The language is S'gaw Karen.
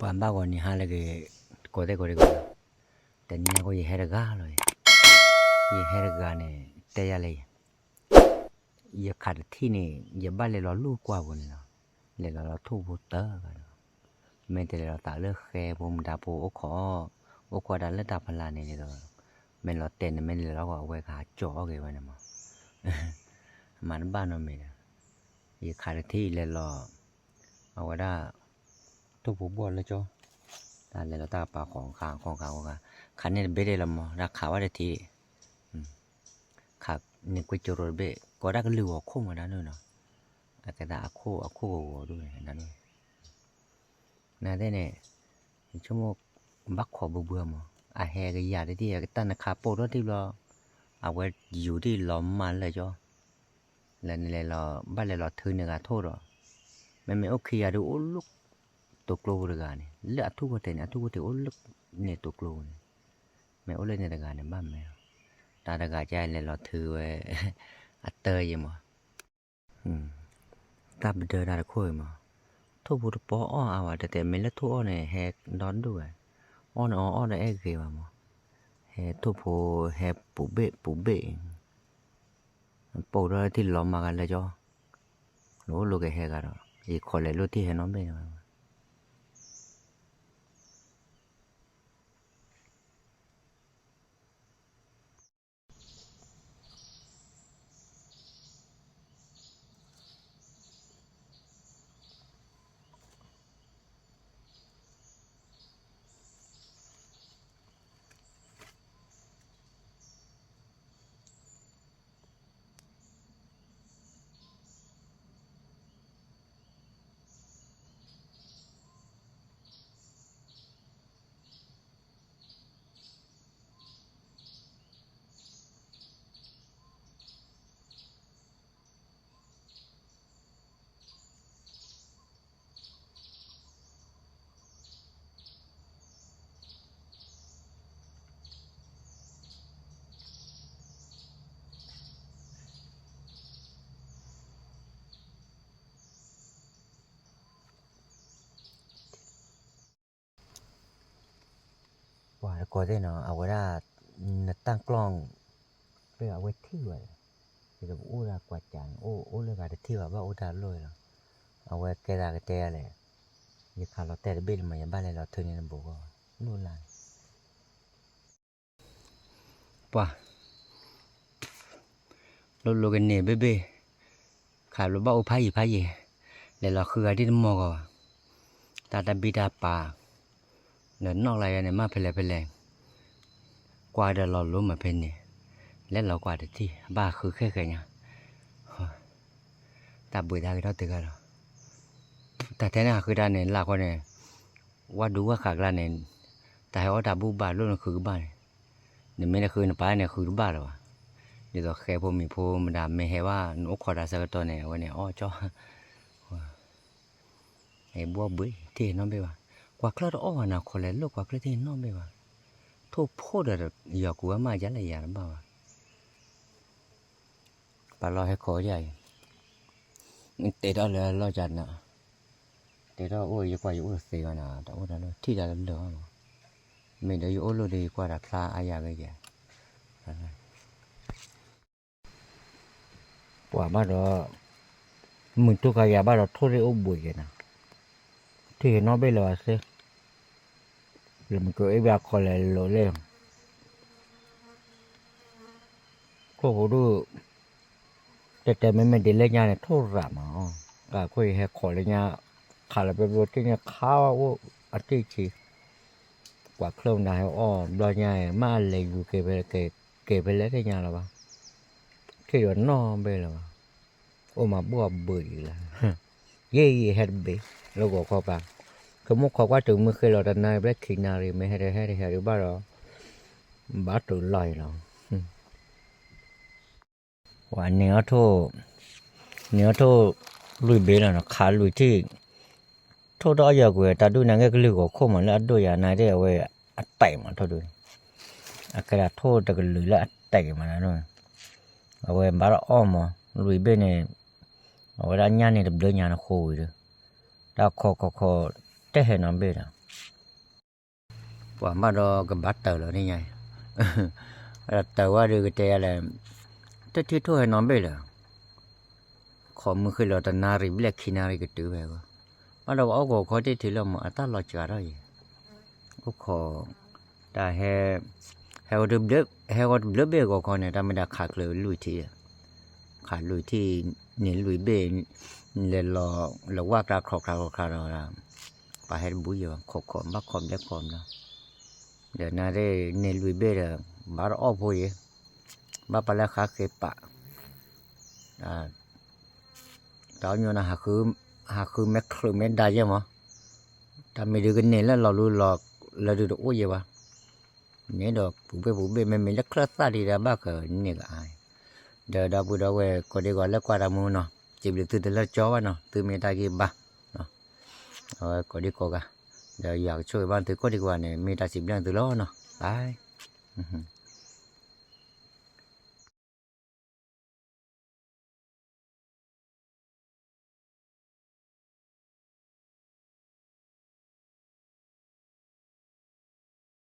ပှၤဘၣ်ဂီၤနံၤဟါလၢက့ၤ ကိးသ့ၣ်ကိးဒံးကီး, တနံၤအံၤယဟဲတဂၤလီၤ, ယဟဲတဂၤန့ၣ် တဲယၤလဲၣ်, ယခးတထံၣ်န့ၣ် ယဘၣ်လဲၤလီၤလူၢ်ကွၢ်ပူၤန့ၣ်လီၤ, လဲၤလီၤလီၤထိၣ်ဖိတၢ်ဂၤဒီး, မ့ၢ်တလဲၤလီၤသးလၢဃဲဖိမတၤဖိအိၣ်ခိး, အိၣ်ခိးဒၣ်လၢတၢ်ဖီလာ်န့ၣ်ဒီး, မ့ၢ်လီၤတဲာ်န့ၣ် မ့ၢ်လဲၤလီၤဂီၤအဝဲကဟးကၠီအီၣ်က့ၤဝဲန့ၣ်မး, မၤတဘၣ်နီတမံၤဒီး, ယခးတထံၣ်လဲၤလီၤ, အဝဲဒၣ် ထိၣ်ဖိဘီၣ်လၢကၠီ, တၢ်လဲၤလီၤတၢ်ကပၤဃီၤခါဃီၤခါဃီၤခါ, ခးန့ၢ်တဘ့ၣ်ဒဲးလီၤမး တၢ်ခးဝဲတထံၣ်, ခးန့ၢ်ကွ့ကၠိရိတဘ့ၣ် ကိးဒၣ်ကလုၢ်ဂီၤခိၣ်မးဒၣ်န့ၣ်နီၤ, အကဲသးအခိၣ်အခိၣ်ဂီၤဂီၤဒၣ်န့ၣ်ဒၣ်န့ၣ်, နသ့ၣ်န့ၣ်, ယဆိကမိၣ်, ဘၣ်ခိးဘုဘုမး, အဟဲကယၤတထံၣ် တၢ်နခးပိာ်ထီၣ်ထံၣ်ဘျီ, အဝဲယူၤထံၣ်လီၤမၢ်လၢကၠီ လၢနလဲၤလီၤ ဘၣ်လဲၤလီၤထုးန့ၢ်ဂၤထိၣ်ဒီး, မ့မ့ၢ်အိၣ်ခံဂၤဒုးအိၣ်လၢ တိၤကျိပူၤတဂၤန့ၣ် လၢအထူၣ်ခိၣ်ထံးန့ၣ် အထူၣ်ခိၣ်ထံးအိၣ်လၢန့ၣ်တိၤကျိပူၤန့ၣ်, မ့ၢ်အိၣ်လၢန့ၣ်တဂၤန့ၣ် ဘၣ်မဲာ်လီၤ, တၢ်တဂၤကလဲၤလီၤထုးဝဲ အတၢ်ယံၤမး, တၢ်ပဒၢတၢ်တခိၣ်အံၤမး, ထိၣ်ဖိတပီအီၣ်အါဝဲ တဲတဲမ့ၢ်လၢထိၣ်အီၣ်န့ၣ် ဟဲဒီဒူၣ်ဝဲ, အီၣ်န့ၣ်အီၣ်အီၣ်ဒီးအဲၣ်ဂ့ၤဘၣ်မး, ဟဲထိၣ်ဖိဟဲပူၤဘ့ၣ်ပူၤဘ့ၣ်အံၤ, ပိာ်ထီၣ်ထံၣ်လီၤမၢ်ဂၤလၢကၠီ, နအိၣ်လၢကဟဲဂၤဒီး ယခီလဲၤလိၣ်ထံၣ်ဟဲနီတဘ့ၣ်န့ၣ်ဘၣ်. ပှၤတကိးသ့ၣ်နီၤ အဝဲဒၣ် နတၢ်ကျီၢ် အဝဲထံၣ်ဝဲ, ယတအိၣ်ဒၣ်ကွၢ်ကးန့ၣ် အိၣ်လၢဂၤတထံၣ်ဘၣ် ဘၣ်အိၣ်တၢ်လိၣ်လီၤ. အဝဲကဲသးကတဲယၤလဲၣ်, ယခးလီၤတဲာ်တဘ့ၣ်လၢမး ယဘၣ်လဲၤလီၤထုးန့ၢ်တဘိဂီၢ် လိၣ်လၢ်န့ၣ် ပှၤ လိၤလိၤကန့ၢ်ဘ့ၣ်ဘ့ၣ်, ခးဘျီဘၣ်အိၣ်ဖးယံၤဖးယံၤ, လဲၤလီၤဃုဂၤဒ်တမီၢ်ဂီၤဘၣ်, တၢ်တၢ်ဘံၣ်တၢ်ပာ်, ဒီးနီၣ်လၢယၤန့ၣ် မ့ၢ်ဖဲလဲၣ်ဖဲလဲၣ်, ကွၢ်ဒီးလီၤလိၤမးဖဲန့ၣ်, လဲၤလီၤကွၢ်တထံၣ် ဘၣ်ဃုခဲခဲညါ, တၢ်ဘှံးတၢ်ဂ့ၤထီၣ်တုၤခါလီၤ. တၢ်ထဲန့ၣ်ဟးဃုတၢ်န့ၣ် လၢ်ဃီန့ၣ်, ဝၣ်ဒူဝၣ်ဃးကျါန့ၣ်, တၢ်ဟဲအီၣ်တၢ်ဘူၣ်ဘၣ်လိၣ်နဃုကဘၣ်န့ၣ်, နမ့ၢ်တဃုနပၢ်န့ၣ်ဃုတဘၣ်လၢၤဘၣ်. ဒ်သိးဃဲဖိမံၤဖိမတၤမ့ၢ်ဟဲဘၣ် နအိၣ်ခိးတၢ်ဆၢကတီၢ်န့ၣ် အဝဲန့ၣ်အီၣ်ကၠီ ဟဲဘှီဘှံး ထံၣ်နီတဘ့ၣ်ဘၣ်. ကွၢ်ချၢၣ်တအီၣ်ဘၣ်နၤ ခိးလဲၤလိၣ်ကွၢ်ချၢၣ်ထံၣ်နီတဘ့ၣ်ဘၣ်. ထိၣ်ဖိဒီးယီၤကူၤဝဲမးယၤလဲၣ်ယၤတဘၣ်ဘၣ်. ပာ်လီၤဟဲခိးယၤအံၤ, တဲထီၣ်လၢလီၢ်ကနၤ, တဲထီၣ်အိၣ်ယကွၢ်ယအိၣ်တသ့ဘၣ်နၤ တအိၣ်တၢ်လၢထံၣ်တၢ်လၢလၢာ်ဘၣ်မး. မ့ၢ်ဒီးယအိၣ်လိၣ်ဒီးယကွၢ်တၢ်ဖျါအါယၤဂ့ၤယဲၢ် ပှၤဘၣ်ဒီး, မုၢ်တူၢ်ခါယၤဘၣ်ဒီးထိၣ်ရ့ၣ်အိၣ်ဘှံးက့ၤနၤ, ထံၣ်နီတဘ့ၣ်လၢၤဘၣ်သ့, လၢမုၢ်ကအိၣ်ဘၣ်ခိးလဲၤလိၤလဲၣ်, ထိၣ်ဖိဒိၣ်, တဲတဲမ့မ့ၢ်ဒ်လဲၣ်ညါန့ၣ် ထိၣ်ရးမး, အခိၣ်ယဟဲခိးလၢညါ, ခးလီၤပျီပျီတ့ၢ်ညါခါအိၣ်အတ့ၢ်ဆံ ကွၢ်ချၢၣ်မတၤဟဲအီၣ်ဘျီညါအံၤ မ့ၢ်အလဲၤယူၤက့ၤဖဲလဲၣ် က့ၤဖဲလဲၣ်တသ့ၣ်ညါလၢၤဘၣ်, ထံၣ်ဒီးနီၢ်ဘ့ၣ်လၢၤဘၣ်, အိၣ်မၤဘူၣ်အဘုးအံၤလၢၤ, ယဲယဟဲတဘ့ၣ်, လၢဂီၤခီပၤ, ကမူၣ်ခီကွၢ်တုၤမုၢ်ဃ့လီၤတနၣ်ရံၣ်ဘျဲၣ်ခံနၣ်ရံၣ် မ့ၢ်ဟဲတဟဲတဟဲဒုးဘၣ်ဒီး, ဘၣ်တုၤလီၢ်အံၤလီၤ. ပှၤန့ၢ်အီၣ်ထိၣ်, န့ၢ်အီၣ်ထိၣ်လွံၢ်ဘ့ၣ်လီၤနီၤ ခးလွံၢ်ထံၣ်, ထိၣ်တအီၣ်ယီၤကွံာ်တၢ်ဒုၣ်နၤက့ၤကလုၢ်ဂီၤခိၣ်မးလၢအဒိၣ်ယၤနၤဒ်အဝဲအတဲာ်မးထိၣ်ဒုၣ်, အကဲဒၣ်ထိၣ်တကလုာ်လၢအတဲာ်မးနီၤ, အဝဲဘၣ်တအီၣ်မး, လွံၢ်ဘ့ၣ်န့ၣ်, အဝဲဒၣ်ညၣ်န့ၣ်တဘျုးညါနဃိဝံၤဒီး, တၢ်ခီခီခီ, တဟဲနီတဘ့ၣ်ဒီး ပှၤဘၣ်ဒီးကဘၣ်တၢၢ်လီၤန့ၣ်ညါ, တၢၢ်ဝဲဒီးကတဲယၤလဲၣ်, တထံၣ်ထိၣ်ဟဲနီၤဘ့ၣ်လၢၤ, ခိးမုၢ်ဃ့လီၤတနၣ်ရံၣ်ဘျဲၣ်ခံနၣ်ရံၣ်ကတုၤဖဲအဂီၢ်, ဘၣ်ဒီးပှၤအိၣ်ခိးခီတ့ၢ်ထံလၢမး အတၢ်လီၤစှၤထီၣ်ယဲၢ်, အိၣ်ခိး, တၢ်ဟဲ, ဟဲဝဲတဘျၢၣ်ဘ့ၣ်အဂီၢ်ခီန့ၣ် တၢ်မ့ၢ်ဒၣ်ခးချုးလွံၢ်ထံၣ်, ခးလွံၢ်ထံၣ်, န့ၢ်လွံၢ်ဘ့ၣ်, လဲၤလီၤ, လဲၤဝၢ်ကျါခီၣ်ခါခီၣ်ခါဒီး, ပှၤဟဲတဘူးယဲၢ်ဘၣ် ခိးခိးဘၣ်ခိးဘျဲၣ်ခိးဘျီ, ဒီးနၣ်ရံၣ်န့ၢ်လွံၢ်ဘ့ၣ်ဒီး, ဘၣ်တအီၣ်ဖိယဲၢ်, ဘၣ်ပှၤလၢဃါဃ့ပာ်, တၢ်အီၣ်ညီနၢ်, ဟးဃုမ့ၢ်ချုးမ့ၢ်ဒါယဲၢ်မး, တၢ်မ့ၢ်ဒုးကန့ၢ်လၢလီၤလူလီၤလၢဒုးတအိၣ်ယဲၢ်ဘၣ်, န့ၣ်ဒီးပူၤဘ့ၣ်ပူၤဘ့ၣ် မ့မ့ၢ်လၢချၢၣ်သၣ်ဒံးဒီးဘၣ်ကန့ၢ်ကအါ, ဒီးဒီပုၢ်ဒီဝဲၢ်ကိးဒံကီးလၢကွၢ်တၢ်မူနီၤ စံးဘျုးသုတလၢကၠီဘၣ်နီၤ သုမ့ၢ်တၢ်ဂ့ၢ်ဘါ, အဝဲကိးဒံကိးဂၤ, ဒီးယွၤကဆိၣ်ဂ့ၤဘၣ်သုကိးဒံကိးဂၤန့ၣ် မ့ၢ်တၢ်စံးဘျုးသုလီၤနီၤ, bye.